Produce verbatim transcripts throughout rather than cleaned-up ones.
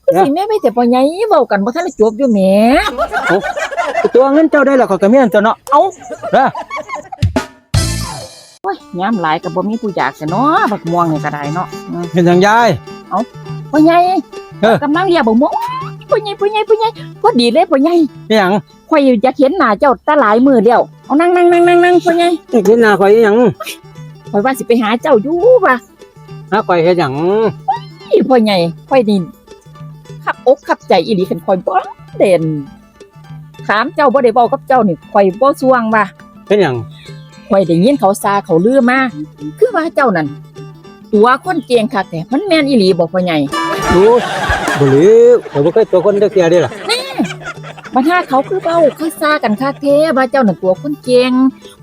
คือสิแม่ไปแต่พ่อใหญ่ เว้ากันบ่ทันได้จบอยู่แหม เอ้า ไปตัวเงินเจ้าได้ล่ะ ข้อยก็มีอันตัวเนาะ เอ้า เด้อ โอ้ย ยามหลายก็บ่มีผู้อยากแท้เนาะ บักม่วงนี่ก็ได้เนาะ อืม เฮ็ดหยังยาย เอ้า พ่อใหญ่ เออ กำลังเลียบักม่วง โอ้ย พ่อใหญ่ พ่อใหญ่ พ่อใหญ่ พอดีเลยพ่อใหญ่ เป็นหยัง ข่อยอยากเห็นหน้าเจ้าแต่หลายมื้อแล้ว เอานั่ง นั่ง นั่ง นั่ง นั่ง พ่อใหญ่ อยากเห็นหน้าข่อยอีหยัง ข่อยว่าสิไปหาเจ้าอยู่ว่ะ หาข่อยเฮ็ดหยัง อีพ่อใหญ่ ข่อยนี่คับอกคับใจอีหลี คันข่อยบ่ได้ถามเจ้า บ่ได้เว้ากับเจ้านี่ ข่อยบ่ส่วงว่ะ เป็นหยัง ข่อยได้ยินเขาซาเขาลือมา คือว่าเจ้านั่นตั๋วคนเก่งคักแท้ มันแม่นอีหลีบ่พ่อใหญ่ โอ้ย บ่แล้ว ข่อยบ่เคยตั๋วคนจักเทื่อเด้ล่ะ แน่ บัดหาเขาคือเว้าคือซากันคักแท้ว่าเจ้านั่นตั๋วคนเก่ง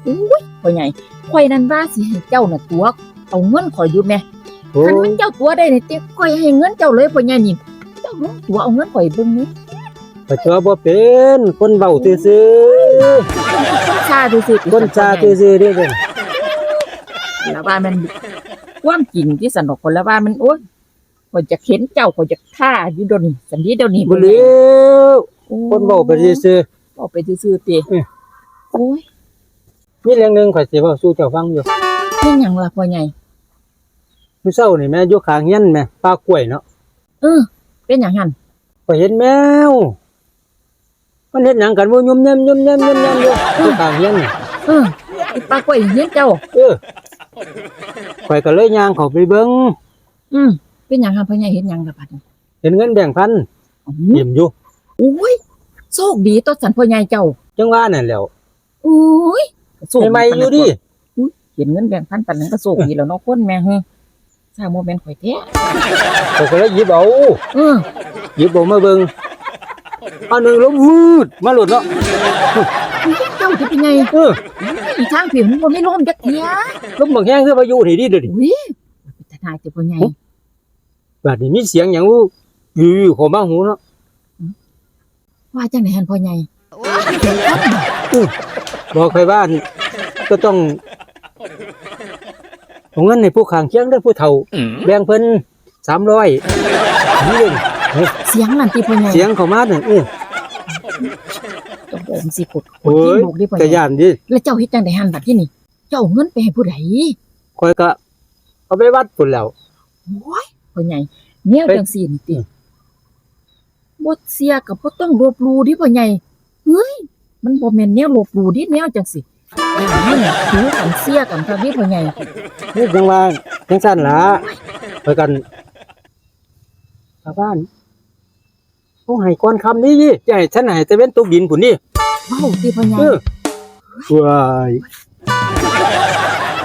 อุ้ย พ่อใหญ่ ข่อยนั่นว่าสิให้เจ้าน่ะตั๋วเอาเงินข่อยอยู่แหม โอ้ คันแม่นเจ้าตั๋วได้นี่ติ ข่อยให้เงินเจ้าเลยพ่อใหญ่นี่ เจ้าลองตั๋วเอาเงินข่อยเบิ่งนี่ ข้อยตั๋วบ่เป็น คนเว้าซื่อๆ คนซ่าซื่อๆ คนซ่าซื่อๆเด้อ แล้วว่าแม่นความจริงที่สันดอกคนละว่ามัน โอ๊ย ข่อยอยากเห็นเจ้า ข่อยอยากท้าอยู่เดี๋ยวนี้ สันนี้เดี๋ยวนี้ บ่แล้ว โอ้ คนเว้าไปซื่อๆ เว้าไปซื่อๆติ เออ โอ้ย มีเรื่องหนึ่งข่อยสิเว้าสู่เจ้าฟังอยู่ เป็นหยังล่ะพ่อใหญ่ มื้อเช้านี่แม่อยู่ข้างเฮือนแม่ ป่ากล้วยเนาะ เออ เป็นหยังหั่น ข่อยเห็นแมว มันเฮ็ดหยังกันบ่ ยุมแยม ยุมแยม ยุมแยมอยู่ อยู่ข้างเฮือนนี่ เออ อีป่ากล้วยเฮือนเจ้า เออ ข่อยก็เลยย่างเข้าไปเบิ่ง อืม เป็นหยังหั่นพ่อใหญ่ เห็นหยังล่ะบัดนี้ เห็นเงินแบงค์พัน อืม ถิ่มอยู่ อุ้ย โชคดีตั๊วสันพ่อใหญ่เจ้า จังว่านั่นแหล้ว อุ้ย โชคดี ใหม่ๆอยู่ดิ ปานนั้นตั๊ว อุ้ย เห็นเงินแบงค์พันปานนั้นก็โชคดีแล้วเนาะ คนแม่เฮ้อ สร้างบ่แม่นข่อยแท้ ข่อยก็เลยหยิบเอา เออ หยิบออกมาเบิ่ง อันหนึ่งลมวืดมาโลดเนาะ เจ้าสิเป็นไง เออ อีทางผิวมันบ่มีลมจักเทื่อ ลมบักแฮงคือพายุนี่ดิเดี๋ยวนี้ อุ้ย เป็นตาหน่ายแต่พ่อใหญ่ บาดนี้มีเสียงหยังอยู่ๆเข้ามาหูเนาะ ว่าจังได๋หั่นพ่อใหญ่ อื้อ บอกไปว่าก็ต้องเอาเงินให้ผู้ข้างเคียงเด้อ ผู้เฒ่า อืม แบ่งเพิ่นสามร้อย นี่เด้ เสียงนั่นติพ่อใหญ่ เสียงเข้ามานั่น เออ ต้องบอกสิกด โอ้ย ขนลุกดิพ่อใหญ่ แต่ย้านดิ แล้วเจ้าเฮ็ดจังได๋หั่นบัดทีนี้ เจ้าเอาเงินไปให้ผู้ใด ข้อยก็เอาไปวัดพุ้นแหล้ว โอ้ย พ่อใหญ่ แนวจังซี้นี่ติ อืม บ่เชื่อก็บ่ต้องลบหลู่เด้พ่อใหญ่ เฮ้ย มันบ่แม่นแนวลบหลู่เด้แนวจังซี้ อย่างนี้ถือกันเชื่อกันคักเด้พ่อใหญ่ นี่จังว่าจังซั่นล่ะ ไปกัน ชาวบ้าน ต้องให้ก่อนค่ำนี้ จะให้ฉันให้ตะเว็นตกดินพุ้นนี่ เว้าติพ่อใหญ่ เออ ว้าย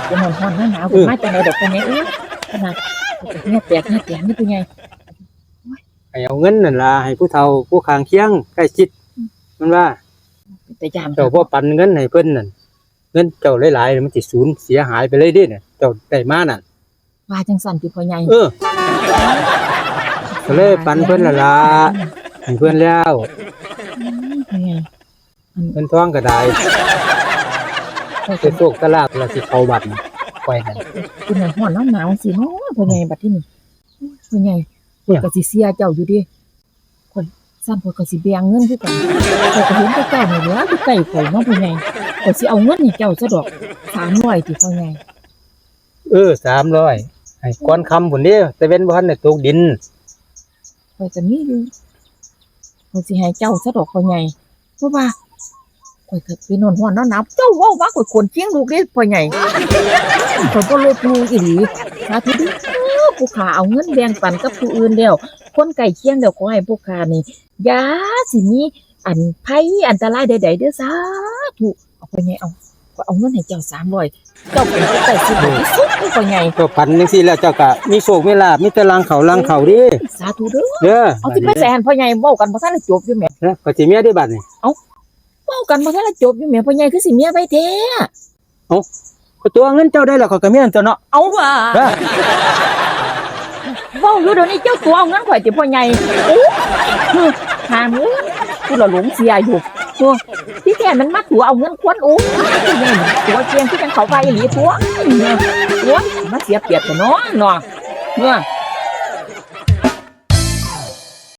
เดี๋ยวฮ้อนๆหนาวๆ เออ มาจังได๋ดอกพ่อใหญ่ เอ้ย ขนาดเหงื่อแตก เหงื่อแตกนี่พ่อใหญ่ ให้เอาเงินนั่นล่ะ ให้ผู้เฒ่าผู้ข้างเคียงใกล้ชิด มันว่า เป็นตาย้าน เจ้าบ่ปันเงินให้เพิ่นนั่น เงินเจ้าหลายๆ มันสิสูญเสียหายไปเลยเด้เนี่ย เจ้าได้มานั่น ว่าจังซั่นติพ่อใหญ่ เออ ก็เลยปันเพิ่นละล่ะ ให้เพิ่นแล้ว อืม พ่อใหญ่ อัน เงินทองก็ได้ โอ้ย เป็นโชคเป็นลาภละสิเข้าบัดนี้ ไปนั่น เป็นฮ้อนๆหนาวๆจังซี้เนาะ พ่อใหญ่ บัดทีนี้ โอ้ย พ่อใหญ่ เนี่ย ก็สิเชื่อเจ้าอยู่เด้ ข่อย ซั่นข่อยก็สิแบ่งเงินคือกัน ข่อยก็เห็นแต่เจ้านี่แหละ อยู่ใกล้ข่อยเนาะพ่อใหญ่ ข่อยสิเอาเงินให้เจ้าซะดอก สามร้อย ติพ่อใหญ่ เออ สามร้อย ให้ก่อนค่ำพุ้นเด้ ตะเว็นบ่ทันได้ตกดิน ข่อยก็มีอยู่ ข่อยสิให้เจ้าซะดอกพ่อใหญ่ เพราะว่า ข่อยก็เป็นฮ้อนๆหนาวๆ เจ้าเว้ามาข่อยขนเคียงลุกเด้พ่อใหญ่ ข่อยบ่ลบหลู่อีหลี สาธุเด้อ ผู้ข้าเอาเงินแบ่งปันกับผู้อื่นแล้ว คนใกล้เคียงแล้ว ขอให้ผู้ข้านี่ อย่าสิมีอันภัยอันตรายใดๆเด้อ สาธุ เอาพ่อใหญ่ เอา ข่อยเอาเงินให้เจ้าสามร้อย เจ้าเป็นผู้ใกล้ชิดที่สุดเลยพ่อใหญ่ เจ้าฝันจังซี่แล้วเจ้าก็มีโชคมีลาภ มีแต่ลางเข้าลางเข้าเด้ สาธุเด้อ เด้อ เอาสิไปใส่หั่นพ่อใหญ่ เว้ากันบ่ทันได้จบอยู่แหม เอ้อ ก็สิเมียเด้บัดนี้ เอ้า เว้ากันบ่ทันได้จบอยู่แหม พ่อใหญ่คือสิเมียไวแท้ เอ้า ก็ตัวเงินเจ้าได้แล้ว ข้อยก็มีอันตัวเนาะ เอ้า ว่า เด้อ เว้าอยู่เดี๋ยวนี้เจ้าตั๋วเอาเงินข่อยติพ่อใหญ่ โอ้ ห่ามึง กูละหลงเชื่ออยู่ โอ้ ที่แท้มันมาตั๋วเอาเงินคน โอ้ ตั๋วเก่งคือจั่งเขาว่าอีหลีตั๋ว โอ้ย มาเสียเปรียบแท้เนาะ เนาะ เนาะ